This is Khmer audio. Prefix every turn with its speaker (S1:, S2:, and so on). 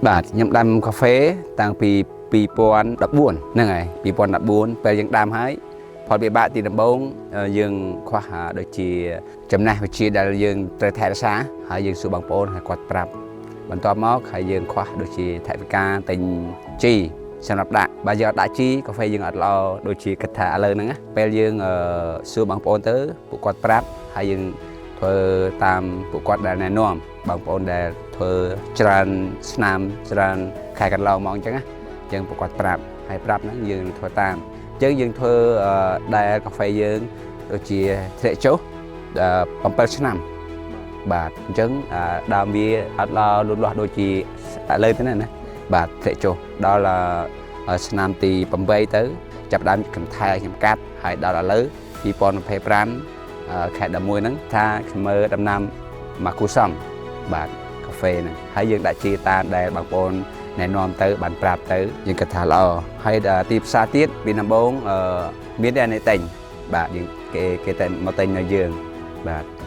S1: បាទខ្ញុំដាំកាហ្វេតាំងពី2014ហ្នឹងហើយ2014ពេលយើងដាំហើយផលវិបាកទីដំបូងយើងខ្វះដូចជាចំណេះវិជ្ជាដែលយើងត្រូវថែរក្សាហើយយើងសួរបងប្អូនហើយគាត់ប្រាប់បន្ទាប់មកហើយយើងខ្វះដូចជាថវិកាទិញជីសម្រាប់ដាក់បើយើងអត់ដាក់ជីកាហ្វេយើងអត់ល្អដូចជាគិតថាឥឡូវហ្នឹងណាពេលយើងសួរបងប្អូនទៅពួកគាត់ប្រាប់ហើយយើងធ្វើតាមពួកគាត់ដែលណែនាំបងប្អូនដែលធ្វើច្រើនឆ្នាំច្រើនខែកន្លងមកអញ្ចឹងណាអញ្ចឹងពួកគាត់ប្រាប់ហើយប្រាប់ហ្នឹងយើងធ្វើតាមអញ្ចឹងយើងធ្វើដែលកាហ្វេយើងដូចជាធ្លាក់ចុះ7ឆ្នាំបាទអញ្ចឹងដើមវាអត់ល្អលូតលាស់ដូចជាឥឡូវទៅណាណាបាទធ្លាក់ចុះដល់ឆ្នាំទី8ទៅចាប់ដើមខ្ញុំថែខ្ញុំកាត់ហើយដល់ឥឡូវ2025ខែ11ហ្នឹងថាខ្ញុំមើលដំណាំមកគូសំបាទកាហ្វេហ្នឹងហើយយើងដាក់ជីតាមដែលបងប្អូនណែនាំទៅបានប្រាប់ទៅយើងគិតថាល្អហើយទីផ្សារទៀតពីដំបូងមានតែអ្នកទិញបាទយើងគេគេតែមកទិញនៅយើងបាទ។